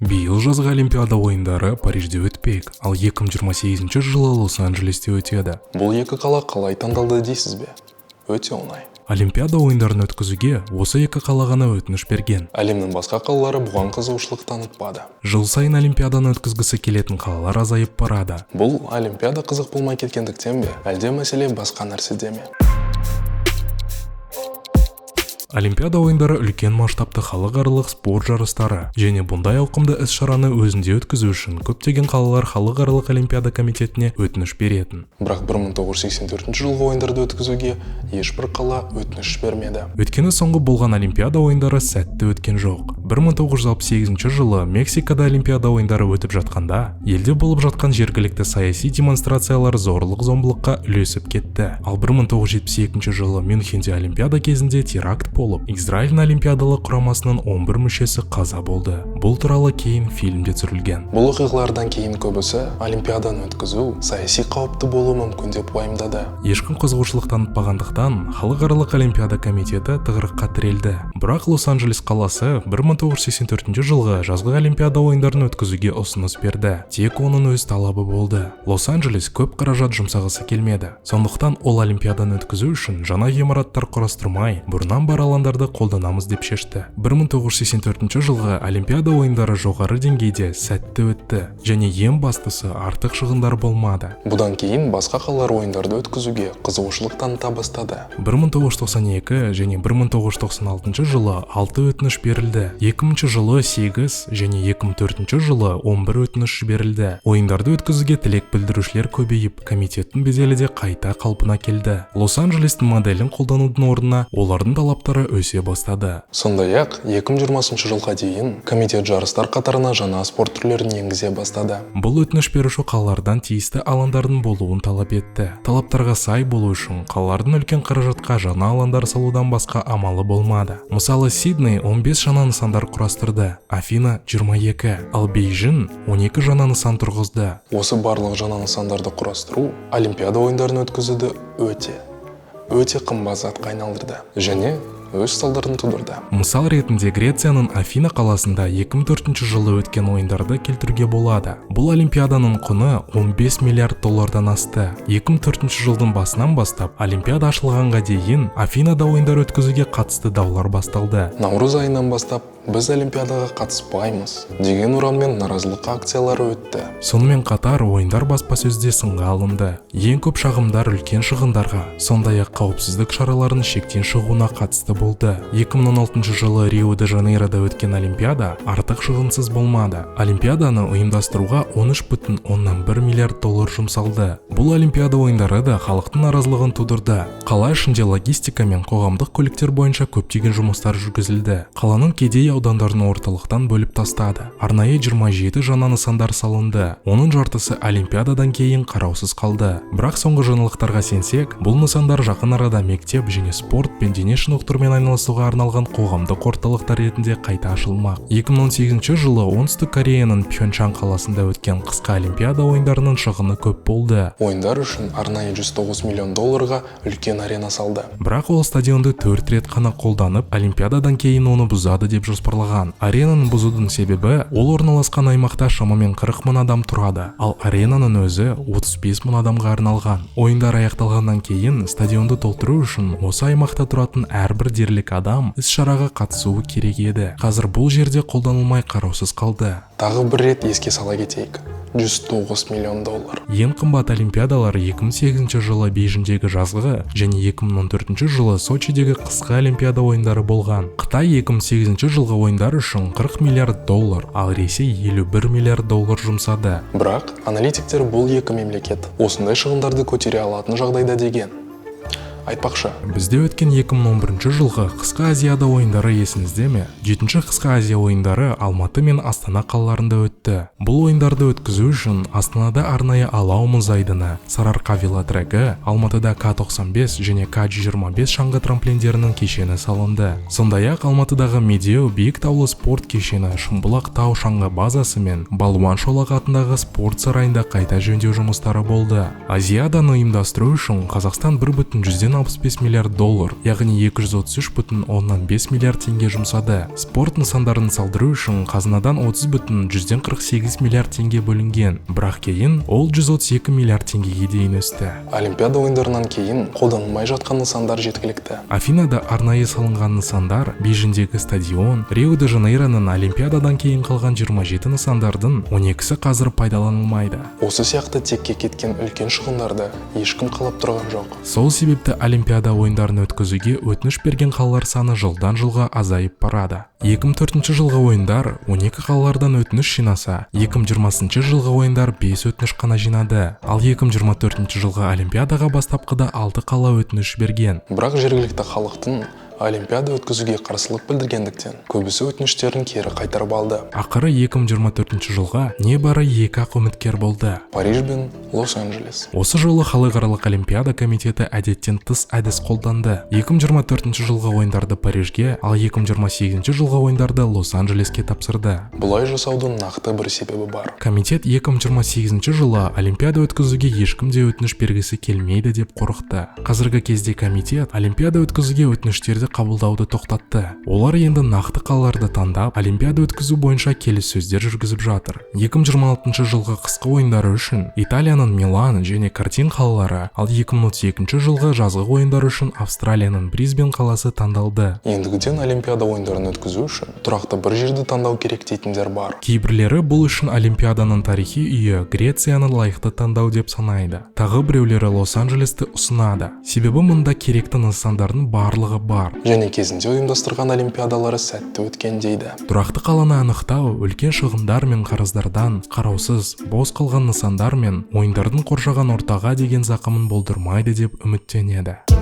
Биыл жазғы Олимпиада ойындары Парижде өтпек, ал 2028 жылы Лос-Анджелесте өтеді. Бұл екі қала қалай таңдалды дейсіз бе? Өте оңай. Олимпиада ойындарын өткізуге осы екі қала ғана өтініш берген. Әлемнің басқа қалалары бұған қызығушылық танытпады. Жыл сайын Олимпиаданы өткізгісі келетін қалалар азайып барады. Бұл Олимпиада қызық болмай кеткендіктен бе, әлде мәселе басқа нәрседе ме? Олимпиада ойындары үлкен масштабты халықаралық спорт жарыстары және бұндай ауқымды іс-шараны өзінде өткізу үшін көптеген қалалар Халықаралық Олимпиада комитетіне өтініш беретін. Бірақ 1984 жылғы ойындарды өткізуге ешбір қала өтініш бермеді. Өйткені соңғы болған Олимпиада ойындары сәтті өткен жоқ. 1968 жылы Мексикада Олимпиада ойындары өтіп жатқанда, елде болып жатқан жергілікті саяси демонстрациялар зорлық-зомбылыққа үйлесіп кетті. Ал 1972 жылы Мюнхенде Олимпиада кезінде теракт болып, Израильдің олимпиадалық құрамасының 11 мүшесі қаза болды. Бұл туралы кейін фильмде түсірілген. Бұл оқиғалардан кейін көбісі Олимпиаданы өткізу саяси қауіпті болуы мүмкін деп уайымдады. Ешкім қызығушылық танытпағандықтан, Халықаралық Олимпиада комитеті тығырыққа тірелді. Бірақ Лос-Анджелес қаласы 1984 жылғы жазғы Олимпиада ойындарын өткізуге ұсыныс берді. Тек оның өз талабы болды. Лос-Анджелес көп қаражат жұмсағысы келмеді. Сондықтан ол Олимпиаданы өткізу үшін жаңа ғимараттар құрастырмай, бұрыннан бар алаңдарды қолданамыз деп шешті. 1984 жылғы Олимпиада ойындары жоғары деңгейде сәтті өтті және ең бастысы, артық шығындар болмады. Бұдан кейін басқа қалалар ойындарды өткізуге қызығушылық таныта бастады. 1992 және 1996 жылы 6 өтініш берілді. 2000 жылы 8 және 2004 жылы 11 өтініш жіберілді. Ойындарды өткізуге тілек білдірушілер көбейіп, комитеттің беделі де қайта қалпына келді. Лос-Анджелестің моделін қолданудың орнына олардың талаптары өсе бастады. Сондай-ақ 2020 жылға дейін комитет жарыстар қатарына жаңа спорт түрлерін енгізе бастады. Бұл өтініш беруші қалалардан тиісті алаңдардың болуын талап етті. Талаптарға сай болу үшін қалалардың үлкен қаражатқа жаңа алаңдар салудан басқа амалы болмады. Мысалы, Сидней 15 жаңа нысандар құрастырды, Афина 22, ал Бейжің 12 жаңа нысан тұрғызды. Осы барлық жаңа нысандарды құрастыру Олимпиада ойындарын өткізуді өте, өте қымбат затқа айналдырды және өз салдарын тудырды. Мысал ретінде Грецияның Афина қаласында 2004 жылы өткен ойындарды келтіруге болады. Бұл Олимпиаданың құны 15 миллиард доллардан асты. 2004 жылдың басынан бастап Олимпиада ашылғанға дейін Афинада ойындар өткізуге қатысты даулар басталды. Наурыз айынан бастап «Біз Олимпиадаға қатыспаймыз» деген ұранмен наразылық акциялары өтті. Сонымен қатар ойындар баспасөзде сынға алынды. Ең көп шағымдар үлкен шығындарға, сондай-ақ қауіпсіздік шараларының шектен шығуына қатысты болды. 2016 жылы Рио-де-Жанейрода өткен Олимпиада артық шығынсыз болмады. Олимпиаданы ұйымдастыруға 13,1 миллиард доллар жұмсалды. Бұл Олимпиада ойындары да халықтың наразылығын тудырды. Қала ішінде логистика мен қоғамдық көліктер бойынша көптеген жұмыстар жүргізілді. Қаланың кедей аудандарын орталықтан бөліп тастады. Арнайы 27 жаңа нысандар салынды. Оның жартысы Олимпиададан кейін қараусыз қалды. Бірақ соңғы жаңалықтарға сенсек, бұл нысандар жақын арада мектеп және спорт пен дене шынықтырумен айналысуға арналған қоғамдық орталықтар ретінде қайта ашылмақ. 2018 жылы Оңтүстік Кореяның Пхенчхан қаласында өткен қысқы Олимпиада ойындарының шығыны көп болды. Ойындар үшін арнайы 109 миллион долларға үлкен арена салды. Бірақ ол стадионды төрт рет қана қолданып, Олимпиададан кейін оны бұзады деп жоспарлаған. Аренаны бұзудың себебі, ол орналасқан аймақта шамамен 40 мың адам тұрады, ал аренаның өзі 35 мың адамға арналған. Ойындар аяқталғаннан кейін стадионды толтыру үшін осы аймақта тұратын әрбір дерлік адам іс-шараға қатысуы керек еді. Қазір бұл жерде қолданылмай, қараусыз қалды. Тағы бір рет еске сала кетейік: 109 миллион доллар. Ең қымбат Олимпиадалар 2008 жылы Бейжіңдегі жазғы және 2014 жылы Сочидегі қысқы Олимпиада ойындары болған. Қытай 2008 жылғы ойындар үшін 40 миллиард доллар, ал Ресей 51 миллиард доллар жұмсады. Бірақ аналитиктер бұл екі мемлекет осындай шығындарды көтере алатын жағдайда деген. Айтпақшы, Бізде өткен 2011 жылғы қысқы Азиада ойындары есіңізде ме? Жетінші қысқы Азия ойындары Алматы мен Астана қалаларында өтті. Бұл ойындарды өткізу үшін Астанада арнайы Алау мұз айдыны, Сарыарқа велотрегі, Алматыда К-95 және К-125 шаңғы трамплиндерінің кешені салынды. Сондай-ақ Алматыдағы Медеу биік таулы спорт кешені, Шымбұлақ тау шаңғы базасы мен Балуан Шолақ атындағы спорт сарайында қайта жөндеу жұмыстары болды. Азиаданы ұйымдастыру үшін Қазақстан 1,1 1,65 миллиард доллар, яғни 233,5 миллиард теңге жұмсады. Спорт нысандарын салдыру үшін қазынадан 30,48 миллиард теңге бөлінген, бірақ кейін ол 132 миллиард теңгеге дейін өсті. Олимпиада ойындарынан кейін қолданылмай жатқан нысандар жеткілікті. Афинада арнайы салынған нысандар, Бейжіңдегі стадион, Рио-де-Жанейроның Олимпиададан кейін қалған 27 нысандардың 12-сі қазір пайдаланылмайды. Осы сияқты текке кеткен үлкен шығындарды ешкім қалап тұрған жоқ. Сол себепті Олимпиада ойындарын өткізуге өтініш берген қалалар саны жылдан жылға азайып барады. 2004 жылғы ойындар 12 қалалардан өтініш жинаса, 2020 жылғы ойындар 5 өтініш қана жинады. Ал 2024 жылғы Олимпиадаға бастапқыда 6 қала өтініш берген. Бірақ жергілікті халықтың Олимпиада өткізуге қарсылық білдіргендіктен, көбісі өтініштерін кері қайтарып алды. Ақыры 2024 жылға небары 2-ақ үміткер болды. Париж бен Лос-Анджелес. Осы жолы Халықаралық Олимпиада комитеті әдеттен тыс әдіс қолданды. 2024 жылғы ойындарды Парижге, ал 2028 жылғы ойындарды Лос-Анджелеске тапсырды. Бұлай жасаудың нақты бір себебі бар. Комитет 2028 жылы Олимпиада өткізуге ешкім де өтініш бергісі келмейді деп қорықты. Қазіргі кезде комитет Олимпиада өткізуге өтініштерді қабылдауды тоқтатты. Олар енді нақты қалаларды таңдап, Олимпиада өткізу бойынша келіссөздер жүргізіп жатыр. 2026 жылғы қысқы ойындары үшін Италияның Милан және Картин қалалары, ал 2032 жылғы жазғы ойындар үшін Австралияның Брисбен қаласы таңдалды. Ендігіден Олимпиада ойындарын өткізу үшін тұрақты бір жерді таңдау керек дейтіндер бар. Кейбіреулері бұл үшін Олимпиаданың тарихи үйі Грецияны лайықты таңдау деп санайды. Тағы біреулері Лос-Анджелесті ұсынады. Себебі мұнда керекті нысандардың барлығы бар. Және кезінде ұйымдастырған олимпиадалары сәтті өткен дейді. Тұрақты қаланы анықтау үлкен шығындар мен қарыздардан, қараусыз, бос қалған нысандар мен ойындардың қоршаған ортаға деген зақымын болдырмайды деп үміттенеді.